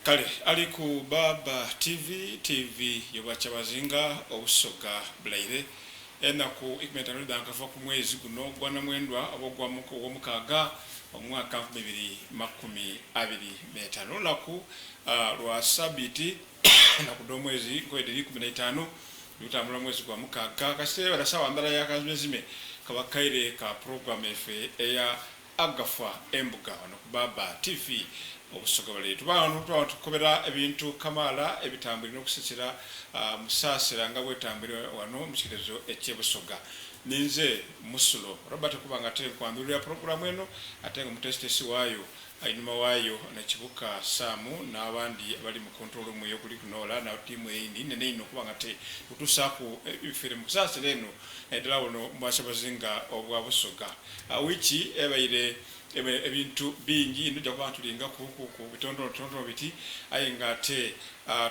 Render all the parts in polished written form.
Kale ali ku Baaba TV, TV y'Obwakyabazinga Obusoga Bulaire. Enaku eikumi n'eitaanu edhakava ku mwezi guno ogwa Namwendwa oba ogwomukaaga omwaka 2025. Olunaku lwa sabiiti enaku dh'omwezi nkoye dhiri 15 dhikutambula mwezi gwa mukaaga. Kasita ebala saawa ndala ya kanzimezime kaba kaire ka pulogulaamu yaife eya Agafa embuga wano ku Baaba TV Obusoga bale tuba wano tuba tukobera ebintu kamaala ebitambwire n'okusinsira mu saasira nga bwetambwire wano mu kiketezo eky'e Busoga. Ninze Musulo Robert okuba nga ate nkwandhulira pulogulaamu eno ate nga omuteesiteesi waayo einhuma waayo ne Kibuka Sam n'abandi abali mu control room eyo okuli Nola na tiimu eyindi nene inho okuba nga ate tukutuusaaku ebifiire mu kusaasira eno naidala wano mu Bwakyabazinga obwa Busoga. Wiiki ebaire ebintu bingi inho tuja kuba nga tulingaku ku bitonotono biti aye nga ate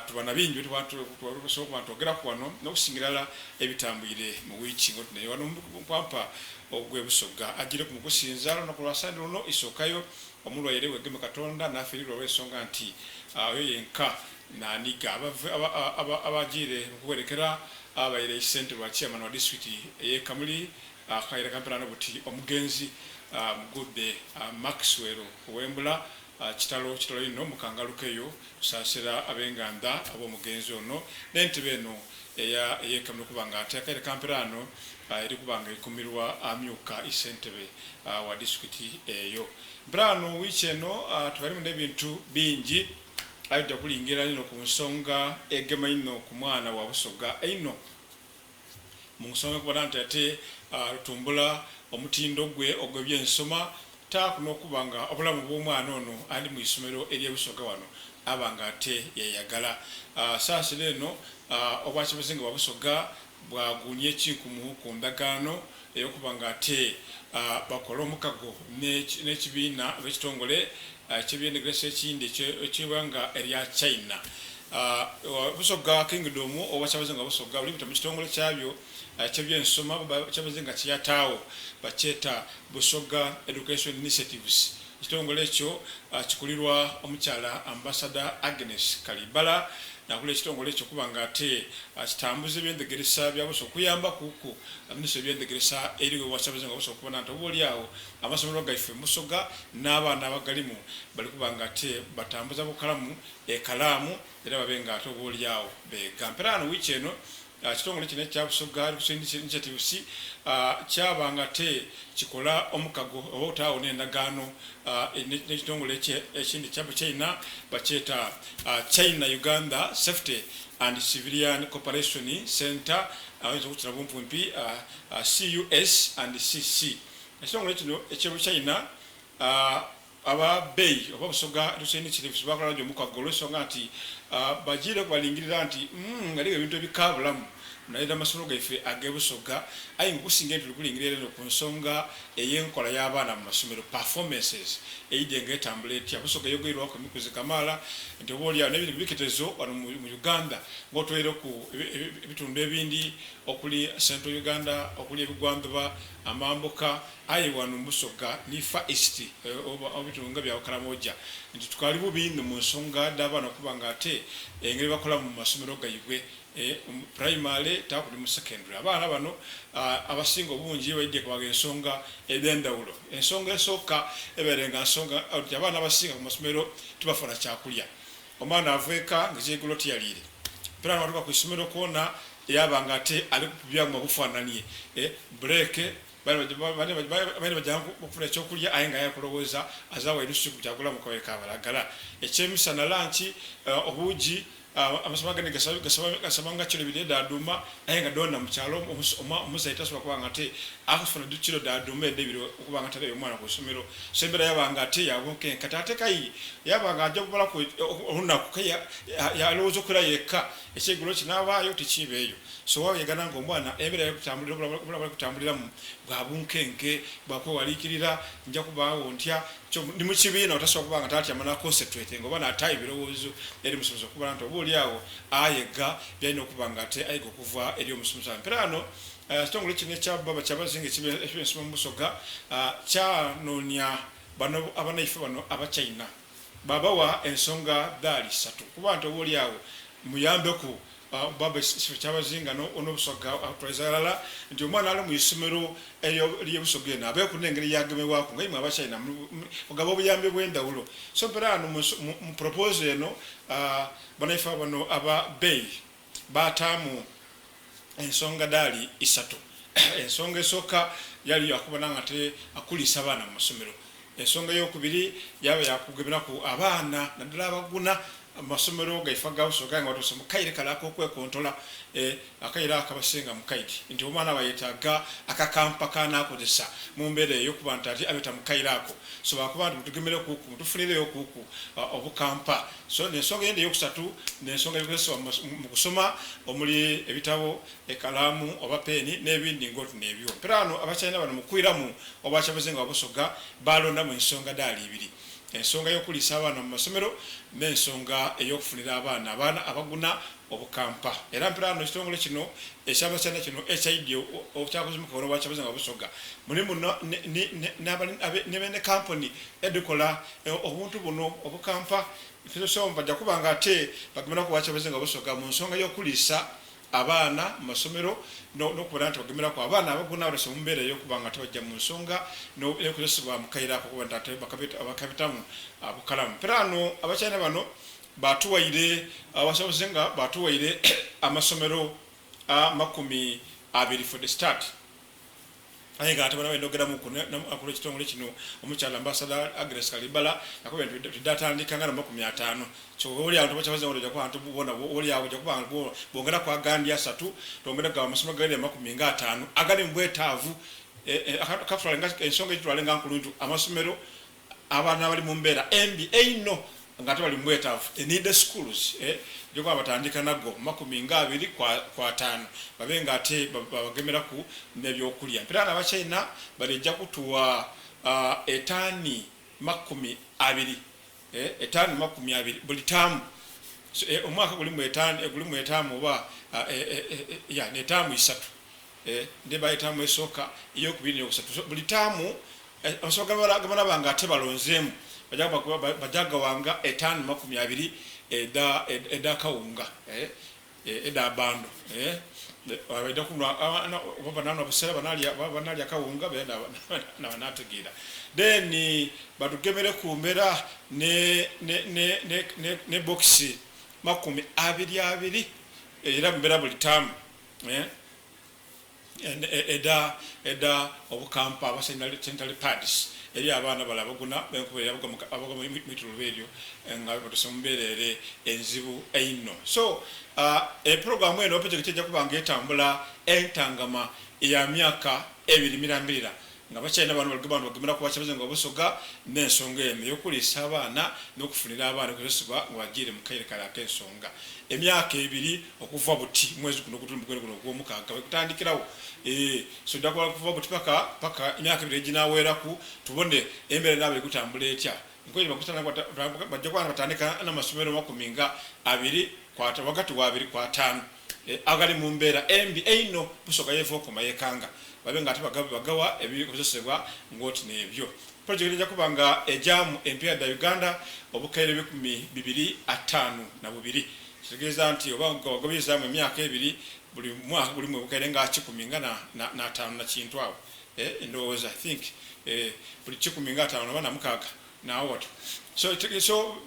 tuba na bingi byetuba tusobola okuba nga twogeraku wano n'okusinga irala ebitambwire mu wiiki ng'oti n'eyo. Wano mu mpampa ogw'e Busoga ajiireku mu kusinza olunaku lwa Sande luno isookayo omulwaire wegeme Katonda n'afiirirwa olw'ensonga nti oyo yenka n'aniga. Abajiire mu kuwerekera abaire Ssentebe wa Chairman wa disitulikiti ey'e Kamuli Akaire kamperaano buti omugenzi Mugudde Maxwell Owembula. Kitalo kitalo inho mu kangaluka eyo kusaasira abenganda ab'omugenzi ono n'entebe eno eya ey'e Kamuli okuba nga ate akaire kamperaano eri kuba nga ekumirwa amyuka Ssentebe wa disitulikiti eyo. Mperaano wiiki eno tubairemu n'ebintu bingi aye tuja kulingira inho ku nsonga egema inho ku mwana wa Busoga einho. Mu nsonga y'okubona nti ate lutumbula omutindo gwe ogw'ebyensoma, taaku n'okuba nga obulamu bw'omwana ono ali mu isomero ery'e Busoga wano aba nga ate yeyagala. Saasira eno, Obwakyabazinga bwa Busoga bwaguunia ekinkumu ku ndagaano ey'okuba nga ate bakola omukago n'ekibiina oba ekitongole eky'ebyendhegeresa ekindi eky'eighanga erya China. Busoga Kingdom oba Kyabazinga wa Busoga buli bita mu kitongole kyabyo eky'ebyensoma Kyabazinga kye yataagho bakyeta Busoga Education Initiatives. Ekitongole ekyo kikulirwa omukyala Ambassador Agnes Kalibala n'akulira ekitongole ekyo okuba nga ate kitambuza ebyendhegeresa bya Busoga okuyambaku ku Minisitule y'ebyendhegeresa eri ewa Kyabazinga wa Busoga okubona nti oba oli agho amasomero gaife mu Busoga n'abaana abagalimu bali kuba nga ate batambuza bukalamu ekalaamu era babe nga ate oboolyawo beega. Mperaano wiiki eno ekitongole kino ekya Busoga Education Initiatives kyaba nga ate kikola omukago oba okutaagho n'endagaano n'ekitongole ekindi ekya China bakyeta China Uganda Safety and Civilian Cooperation Centre oyinza okukita bumpumpi CUS and CC. Ekitongole kino eky'Obuchina Aba Bay oba Busoga Education Initiatives baakola nagyo omukago olw'ensonga nti bajiireku balingirira nti ghaligho ebintu ebikaabulamu naidha amasomero gaife ag'e Busoga aye nga okusinga eno tuli kulingirira eno ku nsonga ey'enkola y'abaana mu masomero, performances, eidhye nga etambula etya. Busoga eyogeirwaku emikuzi kamaala nti oba oli agho n'ebindi ku biketezo wano mu Uganda nga otweireku ebitundu ebindi okuli Central Uganda, okuli ebigwandhuba, amambuka. Aye wano mu Busoga ni Far East oba ebitundu nga bya Karamoja nti tukaali bubi inho mu nsonga dh'abaana okuba nga ate engeri bakolamu mu masomero gaibwe mu pulayimale taaku ni mu sekendule. Abaana bano abasinga obungi baidhye kubagha ensonga edh'endhawulo. Ensonga esooka ebaire nga nsonga nti abaana abasinga ku masomero tibafuna kyakulya. Omwana ava eka nga ekyeigulo tiyaliire. Mperaano bwatuuka ku isomero kwona yaaba nga ate ali kubyaguma bufananie buleeke. Baine baja okufuna eky'okulya aye nga aye akulowooza aza wa inusu kyagula mu kabaire ka balagala. Eky'emisana, lanki, obuugi, amasomero agandi gasaba nga kilo ibiri edha duuma aye nga dhoona mu kyalo omuzaire tasobola kuba nga ate afuna kilo dha duuma edho eibiri okuba nga ataireyo omwana ku isomero. So embeera yaba nga ate ya bunkenke. Kati ate kai yaba nga aja okumalaku olunaku kai yalowooza okwirayo eka ekyeigulo kinaabaayo tikiibeeyo. So wayegana nga omwana embeera yali kutambulira obulamu bwali kutambuliramu bwa bunkenke, bwa kwewalikirira, nja kubaagho ntya, kyo ndi mu kibiina otasobola kuba nga tatyama na concentratinga oba nataayo ebirowoozo eri musomesa okubona nti oba oli agho ayega byalina okuba nga ate ayiga okuva eri omusomesa we. Mperaano ekitongole kino ekya Baba Kyabazinga eky'ebyensoma mu Busoga kyanoonia bano abanaife bano Abachina. Babawa ensonga dhaali isatu kuba nti oba oli agho muyambeku baba ekifo kyabazinga n'Obusoga okutwaliza ghalala nti omwana ali mu isomero ly'e Busoga eno abeeku n'engeri y'agemebwaku nga imwe Abachina mugaba obuyambi obw'endhawulo. So mperaano mu proposal eno banaife bano aba Bay baataamu ensonga dhaali isatu. Ensonga esooka yali ya kubona nga te akuliisa abaana mu masomero. Ensonga eyokubiri yaaba ya kugemeraku abaana naddala abaguna mu masomero gaife aga Busoga aye nga batuuse mu kaire kale ak'okwekontola, akaire ako abasinga mukaidi nti omwana aba yetaaga akakampa k'anaakozesa mu mbeera eyo okuba nti ate abita mu kaire ako. So baakoba nti mutugemerekuku, mutufunireyokuku obukampa. So n'ensonga eyindi eyokusatu n'ensonga y'ebikozesebwa mu kusoma omuli ebitabo, ekalaamu oba peeni n'ebindi ng'oti n'ebyo. Mperaano Abachina bano mu kwiramu Obwakyabazinga bwa Busoga baalondamu ensonga dhaali ibiri, ensonga y'okuliisa abaana mu masomero n'ensonga ey'okufunira abaana abaana abaguna obukampa. Era mperaano ekitongole kino eky'Abachina kino ekyaidye okyakozimuka ghano Obwakyabazinga bwa Busoga mulimu ni beene kampuni edhikola obuntu buno obukampa. So baja kuba nga ate bagemeraku Obwakyabazinga bwa Busoga mu nsonga y'okuliisa abaana mu masomero n'okubona nti bagemeraku abaana abaguna abatuse mu mbeera ey'okuba nga tibajja mu nsonga n'ekozesebwa mu kaire ako okuba nti ate bakabitamu bukalamu. Mperaano Abachina bano batuwaire, abasoboze nga batuwaire amasomero 20 for the start. Aye nga ate bano bendhogeramuku n'akulu ekitongole kino omukyala Ambassador Agnes Kalibala yakobye nti tidhatandika nga na 50 so oba olyagho tebakyabaze oja kuba nti bona olyagho oja kuba nga bongeraku agandi asatu twongere gaba amasomero gaire amakumi nga ataanu agali mu bwetaavu katutwale nga ensonga egitwale nga nkulu nti amasomero Abaana abali mu mbeera embi einho nga ate bali mu bwetaavu, needy schools, gyokuba batandika nago mu makumi nga abiri ku ataanu babe nga ate babagemeraku n'ebyokulya. Mperaano Abachina balija kutuwa etaani 20, etaani 20 buli taamu. So omwaka gulimu etaani, gulimu etaamu oba ya n'etaamu isatu. Ndeba etaamu esooka, ey'okubiri n'eyokusatu. So buli taamu amasomero ge banaaba nga ate balonzeemu baja gawanga etaani 20 edha edha kawunga, edha bando. Baidha kunhwa oba bananhwa busera, banalya kawunga beena banaategeera. Then batugemereku mbera ne bokisi 20 abiri era mbera buli taamu. Edha edha obukampa aba sanitary pads eri abaana bale abaguna benkuba ere abagwa mu ituluba eryo nga batuse mu mbeera ere enzibu einho. So epulogulaamu eno oba pulojekiti eja kuba nga etambula entangama ya myaka ebiri mirambirira nga Abachina bano bali kuba nga bagemeraku bakyabazinga Obusoga n'ensonga eno ey'okuliisa abaana n'okufunira abaana ebikozesebwa nga bajiire mu kaire kale ak'ensonga. Emyaka ebiri okuva buti, mwezi guno gutuli mu gwene guno ogw'omukaaga wegutandikirawo, eeh, so oja kuva buti paka paka emyaka ebiri eginaaweeraku tubone embeera enaaba eri kutambula etya. Nkoire baja kuba nga batandika n'amasomero makumi nga abiri ghagati w'abiri ku ataanu agali mu mbeera embi einho Busoga y'eva okoma y'ekanga babe nga ate bagawa ebikozesebwa ng'oti n'ebyo. Pulojekiti eja kuba nga ejaamu empiiya dha Uganda obukaire 252. Kitegeeza nti oba nga wagobezaamu emyaka ebiri, buli mwaka gulimu obukaire nga kikumi nga n'ataanu na kintu agho. Ndowooza, I think, buli kikumi nga ataanu oba na mukaaga naagho watyo. So, so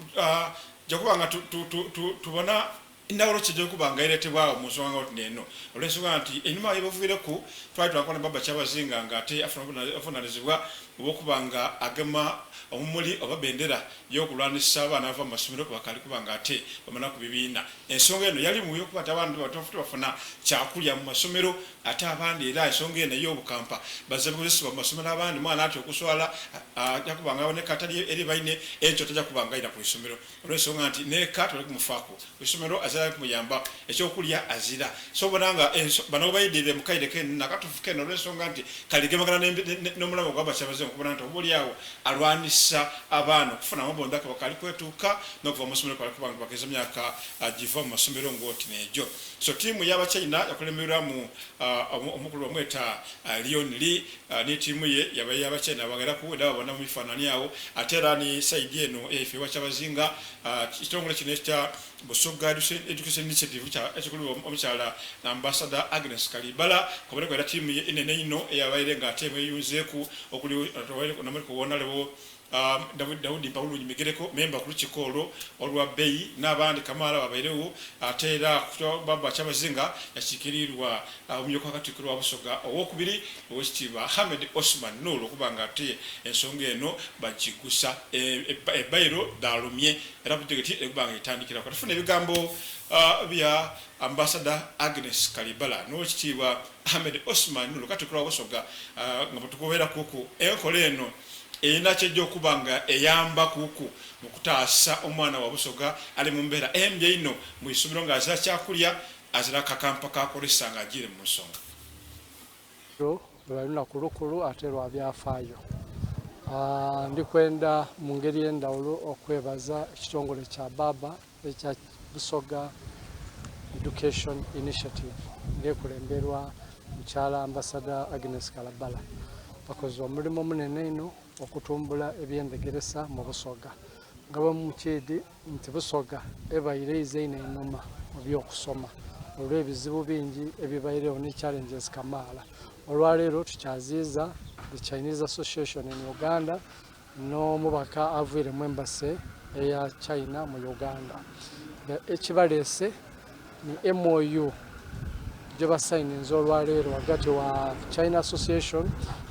tuja kuba nga tubona ndhawulo ki eja okuba nga ereetebwagho mu nsonga ng'oti n'eno. Olw'ensonga nti einhuma ye buviireku twali twakola ni Bbaabba Kyabazinga nga ate afuna obuvunaanizibwa obw'okuba nga agema omumuli oba bendera y'okulwanisa abaana abava mu masomero bakaali kuba nga ate bamala ku bibiina. Ensonga eno yalimu ey'okuba nti abaana tibafuna kyakulya mu masomero ate abandi era ensonga eno ey'obukampa bazze bukozesebwa mu masomero abandi mwana atya okuswala aja kuba nga aboneka atali eri baine enkyo taja kuba nga aira ku isomero olw'ensonga nti n'eka tebali kumufaaku. Ku isomero azira. azira kumuyamba ekyokulya azira. So obona nga bano webaidhire mu kaire kene nakatufu kene olw'ensonga nti kaligemagana n'omulamwa gwa Bakyabazinga okubona nti oba olyagho alwanisa abaana okufuna amabondho akaba kali kwetuuka n'okuva mu masomero kwali kuba nga bakaiza myaka giva mu masomero ng'oti n'egyo. So tiimu y'Abachina yakulemberwamu omukulu bamweta Leon Li ni tiimu ye yaba ey'Abachina bagheraku era babona mu bifananhi agho. Ate era ni sayidi eno eyaife ewa Kyabazinga ekitongole kino ekya Busoga Education Initiative ekikulirwa omukyala Ambassador Agnes Kalibala kaboneka era tiimu ye enene einho eyabaire nga ate emweyunzeeku okuli Wonalebo Daudi Mpabulungi Migereko, memba ku lukiiko olwo olwa beyi n'abandi kamaala babairegho. Ate era Baba Kyabazinga yakiikiriirwa omumyuka wa Katikkiro wa Busoga owokubiri, Owekitiibwa Ahmed Osman Noor okuba nga ate ensonga eno bagigusa ebairo dhalumye era pulojekiti eri kuba nga etandikiraku. Katufune ebigambo bya Ambassador Agnes Kalibala n'Owekitiibwa Ahmed Osman Noor Katikkiro wa Busoga nga bwetukoberakuku enkola eno Erina ky'ejja okuba nga eyamba kuku mu kutaasa omwana wa Busoga ali mu mbeera embi einho mu isomero nga azira kyakulya, azira kakampa k'akozesa nga ajiire mu nsonga. Leero lwali lunaku lukulu ate lwa byafaayo. Ndi kwenda mu ngeri ey'endhawulo okwebaza ekitongole kya Baba ekya Busoga Education Initiative nga ekulemberwa Mukyala Ambassador Agnes Kalabala. Bakoze omulimo munene inho okutumbula eby'endhegeresa mu Busoga. Nga bwe mukiidhi nti Busoga ebaire eize inho einhuma mu by'okusoma olw'ebizibu bingi ebibairegho ni challenges kamaala. Olwaleero tukyaziiza the Chinese Association in Uganda n'omubaka avwire mu embassy eya China mu Uganda. Ekibaleese ni MOU gyebasayininze olwaleero ghagati wa China Association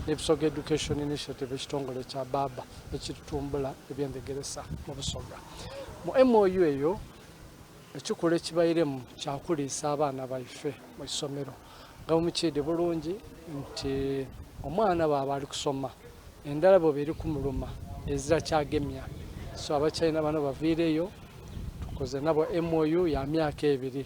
ni Busoga Education Initiative ekitongole ekya Baba ekitumbula ebyendhegeresa mu Busoga. Mu MOU eyo ekikulu ekibairemu kya kuliisa abaana baife mu isomero. Nga bwemukiidhi bulungi nti omwana bwaba ali kusoma endhala bweba eri kumuluma ezira kyagemya. So Abachina bano baviireyo tukoze nabo MOU ya myaka ebiri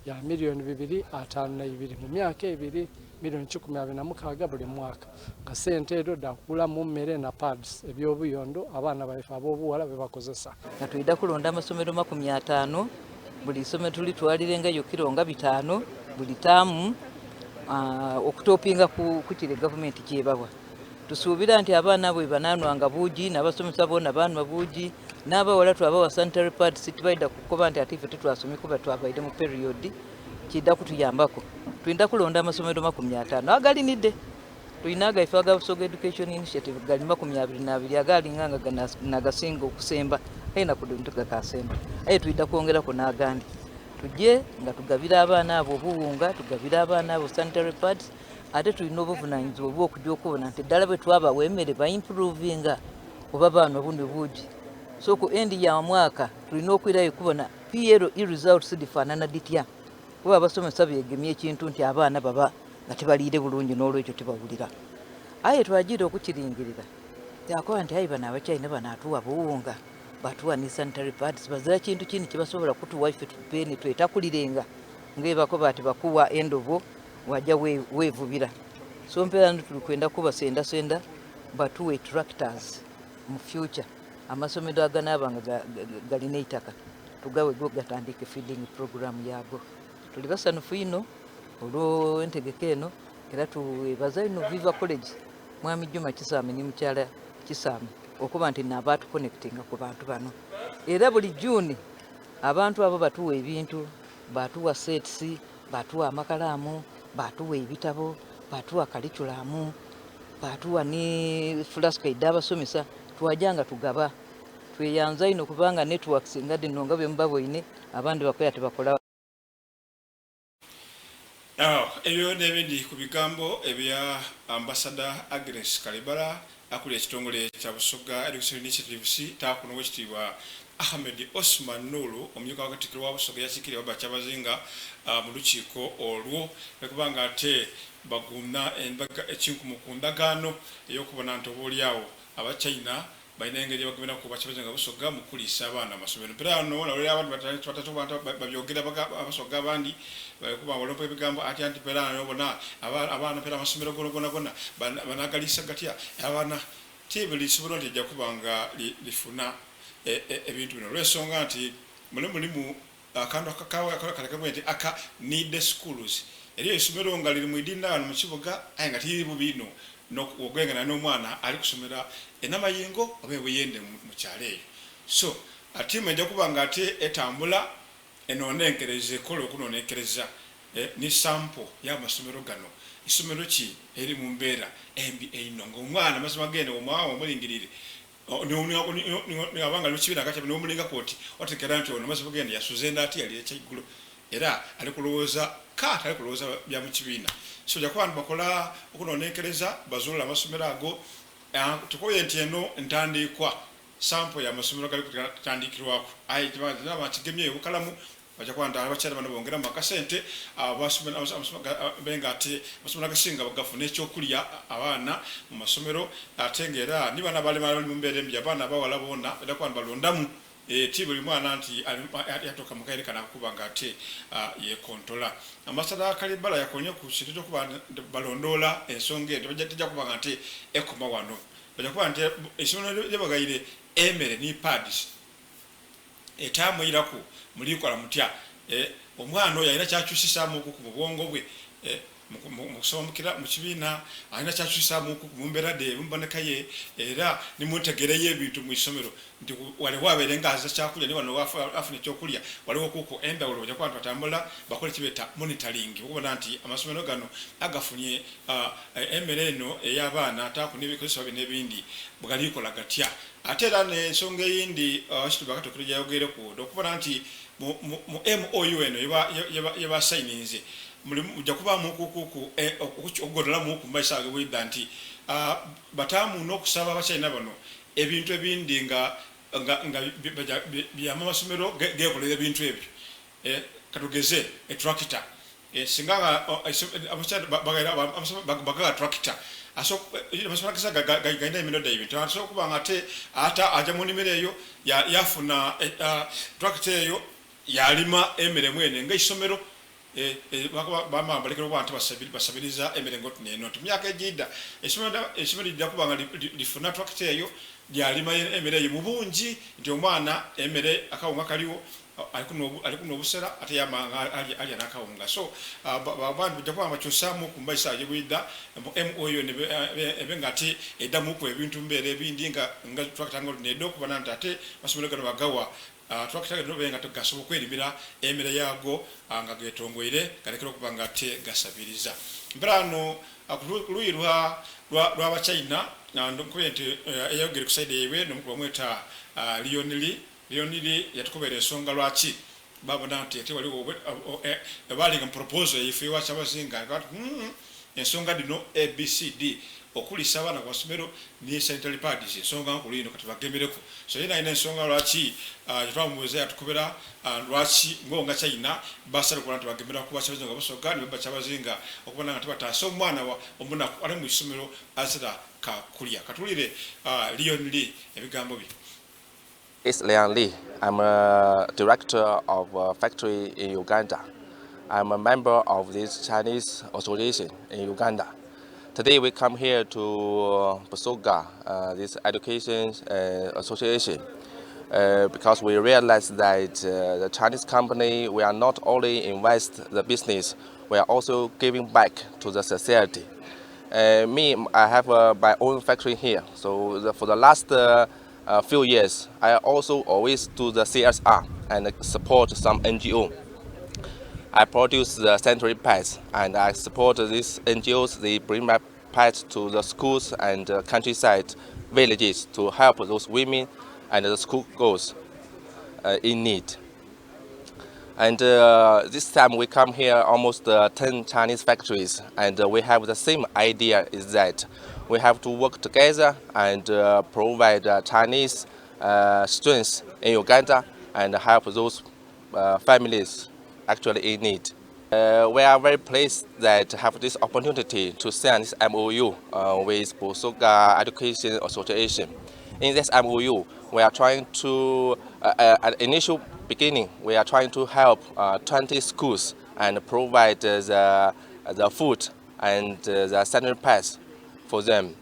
ya milioni 252 mu myaka ebiri, milioni 126 buli mwaka nga sente edho dha kugulamu mmere na pads eby'obuyondo abaana baife ab'obughala byebakozesa. Nga twidha kulonda amasomero 50, buli isomero tulitwalirengayo kilo nga bitaanu buli taamu okutopinga ku kire gavumenti kyebawa. Tusuubira nti abaana abo bwebananwanga buugi n'abasomesa boona banhwa buugi, n'abawala twabawa sanitary pads tibaidha kukoba nti ate ife titwasomye kuba twabaire mu period, kiidha kutuyambaku. Twidha kulonda amasomero 50 agalinidde. Tulina agaife aga Busoga Education Initiative gali 22 agalinga nga nagasinga okusemba aye naku dhino tigakasemba aye twidha kwongeraku n'agandi. Tuje nga tugabira abaana abo obuwunga, tugabira abaana abo sanitary pads ate tulina obuvunanyizibwa obw'okuja okubona nti ddala bwe twabawa emere baimpuruvinga oba banhwa bunhwe buugi. So ku end ya mwaka tulina okwirayo okubona PLE results dhifanana dhitya kuba abasomesa begemya ekintu nti abaana baba nga tibaliire bulungi n'olwekyo tibawulira. Aye twajiira okukiringirira kyakoba nti aye bano Abachina banaatuwa buwunga, batuwa ni sanitary pads, bazira kintu kindi kyebasobola kutuwa ife beene twetakulirenga nga ebakoba ati bakuwa endobo waja weevubira. So mpeera tuli kwenda kubasendasenda batuwe tractors mu future amasomero aganaaba nga galina eitaka tugawe go gatandike feeding program yaago. Tuli basanhufu inho olw'entegeka eno era twebaza inho Viva College, Mwami Juma Kisaame ni Mukyala Kisaame okuba nti nabaatukonekitinga ku bantu bano. Era buli June abantu abo batuwa ebintu, batuwa sets, batuwa amakalaamu, batuwa ebitabo, batuwa kalikulamu, batuwa ni fulasika edh'abasomesa, twaja nga tugaba. Tweyanza inho kubanga networks nga dhino nga bwemubaboine abandi bakoya tibakola. Ebyo n'ebindi ku bigambo ebya Ambassador Agnes Kalibala akulira ekitongole kya Busoga Education Initiatives taaku n'Owekitiibwa Ahmed Osman Nuuru omumyuka wa Katikkiro wa Busoga eyakiikirira Baba Kyabazinga mu lukiiko olwo lwekuba nga ate baguuna ekinkumu ku ndagaano ey'okubona nti oba olyagho Abachina. Balina engeri gyebagemeraku bakyabazinga Busoga mu kuliisa abaana amasomero. Mperaano nawulira abandi batatu babyogera Abasoga abandi bali kuba balompa ebigambo atya nti mperaano bona abaana mpera amasomero gonagona banagaliisa gatya abaana. Ti buli isomero nti lijja kuba nga lifuna ebintu bino olw'ensonga nti mule mulimu akantu akalekebwe nti aka needy schools. Eriyo eisomero nga liri mu idinda ghano mu kibuga aye nga tiriri bubi inho wogengana n'omwana ali kusomera e Namayingo oba e Buyende mu kyalo eyo. So tiimu eja kuba nga ate etambula enonenkereza ekole okunonenkereza ni sampo y'amasomero gano. Isomero ki eriri mu mbeera embi einho nga omwana amazima gene womulingirire aba nga ali mu kibiina akatyaime n'omulingaku oti otegeera nti ono amazima gene yasuze nda ati yaliire kyaigulo era ali kulowooza ka tali kulowooza bya mu kibiina. So oja kuba nti bakola okunonenkereza bazuule amasomero ago. Tukoye nti eno ntandiikwa, sampo ya masomero gali kutandikirwaku aye kigemyeyo bukalamu. Baja kuba nti abakyala bano bongeramu akasente abe nga ate amasomero agasinga gafuna ekyokulya abaana mu masomero, ate nga era ni bano abalema abali mu mbeera embi, abaana abawala boona baja kuba nibalondamu. Ti buli mwana nti yatuuka mu kaire kano akuba nga ate yekontola. Ambasada Kalibala yakonye ku kintu ekyokuba balondoola ensonga eno, tejja kuba nga nti ekoma wano. Baja kuba nti eisomero lyebagaire emere ni pads etamwiraku mulikola mutya? Omwana oyo alina kyakyusisaamuku ku bwongo bwe mu kusoma mu kibiina, alina kyakyusisaamuku mu mbeera dhe, mu mboneka ye era ni mu ntegeera y'ebintu mu isomero, nti wale wabeire nga aza kyakulya ni wano afuna ekyokulya waliwo kuku endhawulo. Baja kuba nti batambula bakole kyebeeta monitoring okubona nti amasomero gano agafunye emere eno ey'abaana taaku n'ebikozesebwa bino ebindi bwegalikola gatya. Ate era n'ensonga eyindi Wakitubwa Katokero gyeyayogeireku okubona nti mu MOU eno yebasayininze mujja kubaamu okugodolamuku mu maiso ago bwidha nti bataamu n'okusaba Abachina bano ebintu ebindi nga byama amasomero gekolera ebintu ebyo. Katugeze etrakita, singa bagaga tractor, amasomero agasinga galina emino dhaibwe, nti asobola okuba nga ate ate aja mu nimiro eyo yafuna tractor eyo yalima emere mwene nga eisomero bamala balekera okuba nti basabiriza emere ngoti neno, nti mumyaka egiidha eisomero lidha kuba nga lifuna tractor eyo lyalima emere eyo mu bungi, nti omwana emere akawunga kaliwo ali kunwa obusera ate yamala nga alya n'akawunga. So abantu bajja kuba nga bakyusaamu ku maiso ago bwidha mu MOU ebe nga ate eddamuku ebintu mbeera ebindi nga tractor nga nedha okubona nti ate amasomero gano bagawa tractor gano be nga gasobola okwerimira emere yaago nga getongoire, galekera okuba nga ate gasabiriza. Mperaano ku luuyi lw'Abachina nkubye nti eyayogere ku side yaibwe n'omukulu bamweta Leon Lee. Leon Lee yatukobera ensonga lwaki babona nti ate waliwo balinga mu proposal yaife ewa Kyabazinga, ensonga dhino ABCD, okulisa abaana ku masomero ni sanitary pads, ensonga nkulu ino, kati bagemereku. So yena alina ensonga lwaki yetwamubuuza, yatukobera lwaki ngo nga China basala okubona nti bagemera ku bakyabazinga Busoga ni baba Kyabazinga okubona nga tibataasa omwana omunaku ali mu isomero azira kakulya. Katulire Leon Lee ebigambo bye. It's Leon Lee. I'm a director of a factory in Uganda. I'm a member of this Chinese association in Uganda. Today we come here to Busoga, this education association, because we realize that the Chinese company, we are not only invest the business, we are also giving back to the society. Me, I have my own factory here. So for the last few years, I also always do the CSR and support some NGO. I produce the sanitary pads and I support these NGOs. They bring my pads to the schools and countryside villages to help those women and the school girls in need. And this time we come here almost 10 Chinese factories, and we have the same idea, is that we have to work together and provide Chinese strength in Uganda and help those families actually in need. We are very pleased that have this opportunity to sign this MOU with Busoga Education Association. In this MOU, we are trying to, at initial beginning, we are trying to help 20 schools and provide the food and the sanitary pads for them.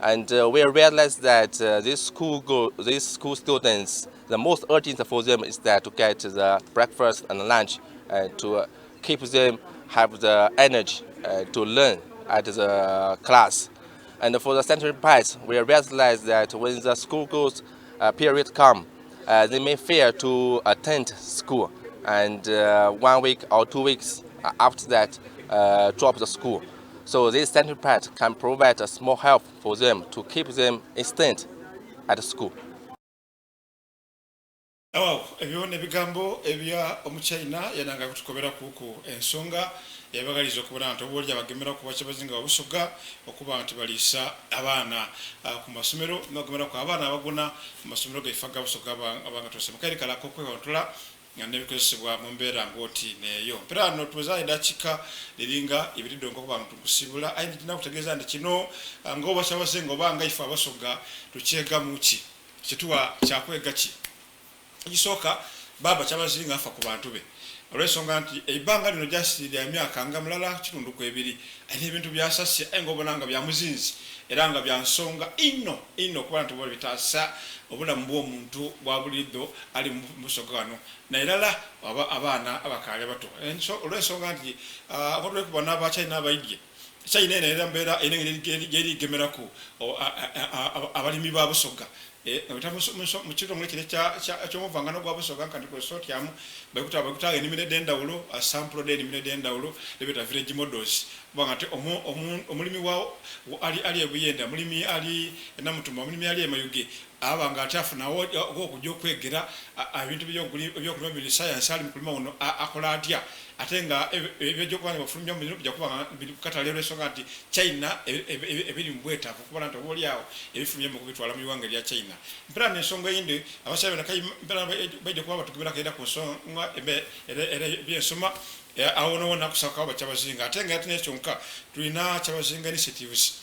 And we realize that these school students, the most urgent for them is that to get the breakfast and lunch to keep them have the energy to learn at the class. And for the sanitary pads, we realize that when the school goes period come, they may fear to attend school, and 1 week or 2 weeks after that, drop the school. So this sanitary pad can provide a small help for them to keep them instant at school. Awo ebyo n'ebigambo ebya Omuchina yananga kutukobera kuku ensonga yabagaliza okubona nti oba oli abagemera ku bakyabazinga babusoga okuba nti baliisa abaana ku masomero n'okugemeraku abaana abaguna mu masomero gaife aga Busoga abanga tose mukaire kala ak'okwewantula nga n'ebikozesebwa mu mbeera ng'oti neeyo. Mpera no tuweza eddakiika liringa ibiri donka okuba nga tukusibula, aye nina kutegeeza nti kino ng'obakyabazinga oba nga ife Abasoga tukyegamu ki kituwa kyakwega ki. Ekisooka, baaba kyabazinga afa ku bantu be olw'ensonga nti ebbanga lino gyasirira emyaka nga mulala kitundu ku ebiri, alina ebintu byasasye aye ng'obona nga bya muzinzi era nga bya nsonga inho inho okuba nti oba bitaasa obulamu bw'omuntu bwa buliidho ali mu Busoga wano nairala abaana abakaali abato. Olw'ensonga nti nga tuli kubona Abachina abaidye, China eno era mbeera erina engeri gyerigemeraku abalimi ba Busoga. Mu kitongole kire eky'omuvangano gwa Busoga nkani consortium, baikutaawo enimiro edh'endhawulo, sampulo dh'enimiro edh'endhawulo dhebeeta village models, kuba nga ate omulimi ali e Buyende, omulimi ali e Namutumba, omulimi ali e Mayuge aba nga ate afuna agh'okuja okwegera ebintu eby'okulima biri sayansi ali mu kulima wuno akola atya, ate nga ebyo okuba nga bafulumya bino bija kuba nga biri ku katale olw'ensonga nti China ebiri mu bwetaavu okubona nti oba oli agho ebifulumya mu kubitwala mu ighanga erya China. Mpera n'ensonga eyindi abasaadha bano baidha kuba batugemeraku era ku nsonga eby'ensoma awo wonawona kusaka bakyabazinga ate nga ate n'ekyonka tulina Kyabazinga initiatives.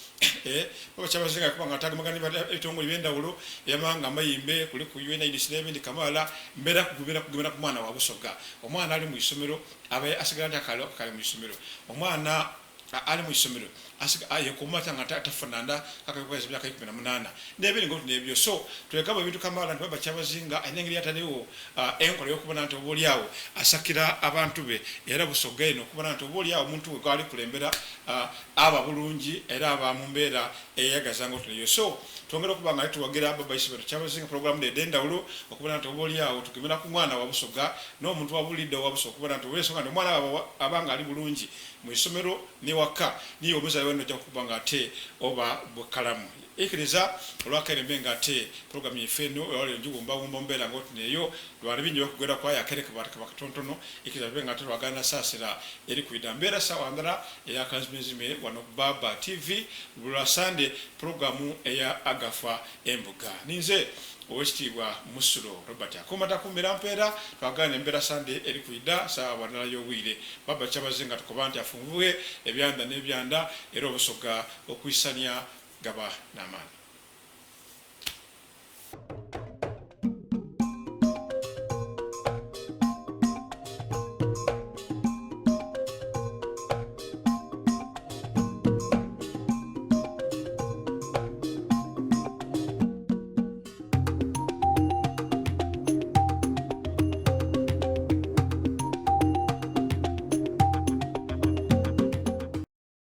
Baba Kyabazinga kuba nga atagemagana ebitongole eby'endhawulo eby'amawanga amayimbe kuliku UNAIDS n'ebindi kamaala mbeera kugemera ku mwana wa Busoga. Omwana ali mu isomero abe asigala nti akali mu isomero. Omwana ali mu isomero yekuuma atya nga tafuna nda akaweza emyaka 18 n'ebiri ng'oti n'ebyo. So twegamba ebintu kamaala nti baba Kyabazinga alina engeri yataddewo enkola ey'okubona nti oba oli awo asakira abantu be era Busoga eno okubona nti oba oli awo omuntu we gwali kulembera aba bulungi era aba mu mbeera eyeyagaza ng'oti n'eyo. So twongera okuba nga tuwagira baba Isomero Kyabazinga pulogulaamu dhe edh'endhawulo okubona nti oba oli awo tugemera ku mwana wa Busoga n'omuntu wa buliidho owa Busoga okubona nti olw'ensonga nti omwana aba nga ali bulungi mu isomero n'ewaka niiwe omuzaire weena oja kuba nga ate oba bukalamu. Ikiriza olw'akeerembe nga ate pulogulaamu yaife eno olwaleero ngiwumbawumba mu mbeera ng'oti n'eyo. Lwali bingi eby'okugweraku aye akeere kaba katonotono. Ikiriza tube nga ate twagaana saasira eri kwidha. Mbeera saawa ndala eya Kanzimenzime wano ku Baaba TV buli lwa Sande pulogulaamu eya Agafa Embuga. Ninze Owekitiibwa Musulo Robert Akuuma Takuumira Mpeera. Twagaana embeera Sande eri kwidha saawa ndala y'obwire. Baaba Kyabazinga tukoba nti afunvughe ebyanda n'ebyanda era Obusoga okwisania gaba n'amaani.